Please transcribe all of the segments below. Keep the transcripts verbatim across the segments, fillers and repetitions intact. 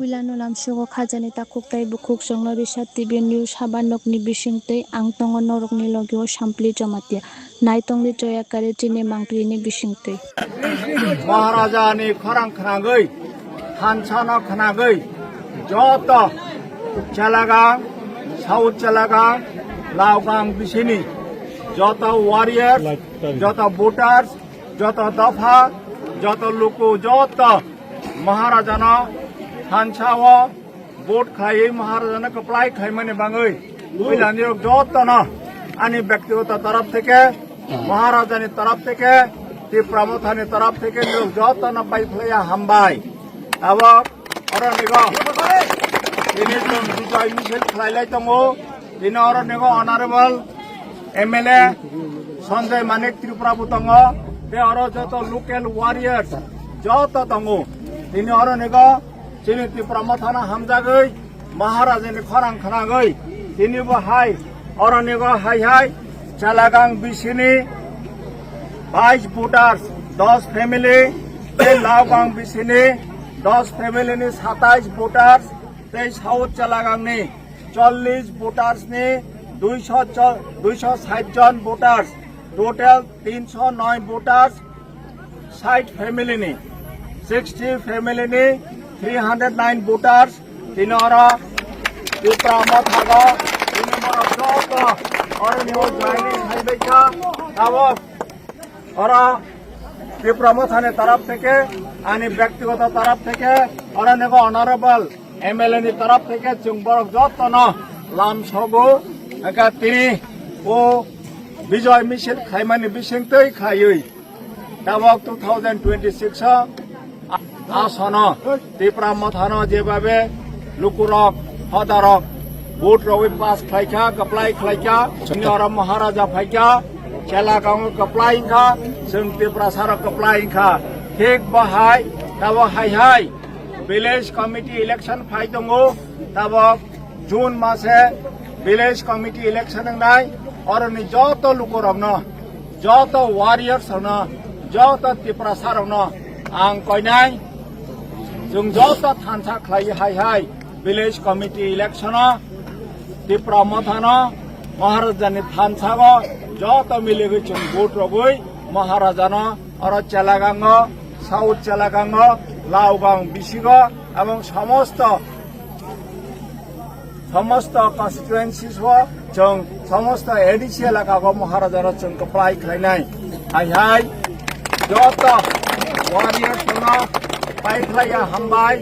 Puilano lamsogo khajani takhuk tei bukhuk chwngno risa T V News haba nokni bisingtwi ang tongo norokni logio Sampli Jamatia. Naitongni Joya Kare chini mangpili ni bisingtwi. Maharajani khorang khnagwi, thansano khnagwi, joto Chelagang, South Chelagang, Laogang bisini joto warriors, joto voters, joto dopha, joto luku, joto Maharajano thansa o vote khlaiwi Maharajano kwplai khlaimani bangwi puilani rok jotono ani byaktigoto taraf theke, Maharajani taraf theke, Tipra Mothani taraf theke nirok jotono bai khlaiya hambai. Abo oro nigo tini chwng bijoy misil khlailai tongo. Tini oro nigo Honorable M L A Sanjay Manik Tripura bo tongo, tei oro joto local warriors joto tongo. Tini oro nigo chini Tipra Mothano hamjagwi Maharajani khorang khnagwi tini bo hai oro nigo hai hai Chelagang bisini bais voters dos family, tei Laogang bisini dos family ni satais voters, tei South Chelagangni chollish voters ni duisho cho-, duisho sait jon voters, total tinsho noi voters, sait family ni, sixty family ni three hundred nine voters, tini oro Tipra Mothago, tini borok joto oro ni joining hai bai kha, tabok Oro Tipra Mothani taraf theke, ani byaktigoto taraf theke, oro nigo Honorable M L A ni taraf theke chwng borok jotono lamsogo, eka tini o bijoy misil khlaimani bisingtwi khlaiwi tabok two thousand twenty-six o Asono Tipra Mothano jebabe lukurok, hodarok vote rogwi pass khlaikha, kwplai khlaikha, chini oro Maharaja phaikha, Chelagango kwplai wngkha, chwng Tiprasarok kwplai wngkha. Thik bahai, tabok hai hai village committee election phai tongo, tabok June mase village committee election wngnai, oroni joto lukurokno, joto warriors rokno, joto Tiprasa rokno ang koinai, chwng joto thansa khlai hai hai village committee election o Tipra Mothano Maharajani thansago joto miligwi chwng vote rogwi Maharajano oro Chelagango, South Chelagango, Laogang bisigo, ebong somosto, somosto constituencies o chwng somosto A D C elaka o Maharajano chwng kwplai khlainai. Hai hai joto warriors no pai khlaiya hambai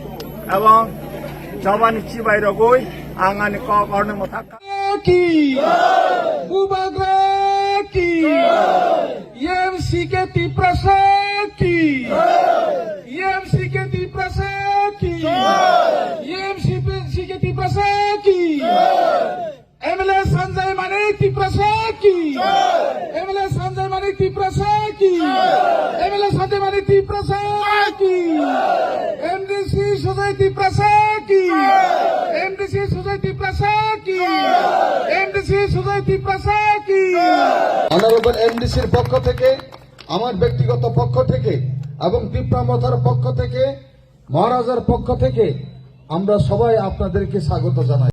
ebong jobani chibai rogwi ang ani kok orni mwthak ki, Bubagra ki, M C K Tiprasa ki, M C K Tiprasa ki, M C K Tiprasa ki, M L A Sanjay Manik Tiprasa ki, M L A Sanjay Manik Tiprasa ki, M L A Sanjay Manik Tiprasa ki, M D C Sujay Tiprasa ki, M D C Sujay Tiprasa কি? এমডিসি সুজয় ত্রিপ্রাসা কি? Honorable M D C-র পক্ষ থেকে, আমার ব্যক্তিগত পক্ষ থেকে এবং তিপ্রা মথার পক্ষ থেকে, মহারাজার পক্ষ থেকে আমরা সবাই আপনাদেরকে স্বাগত জানাই।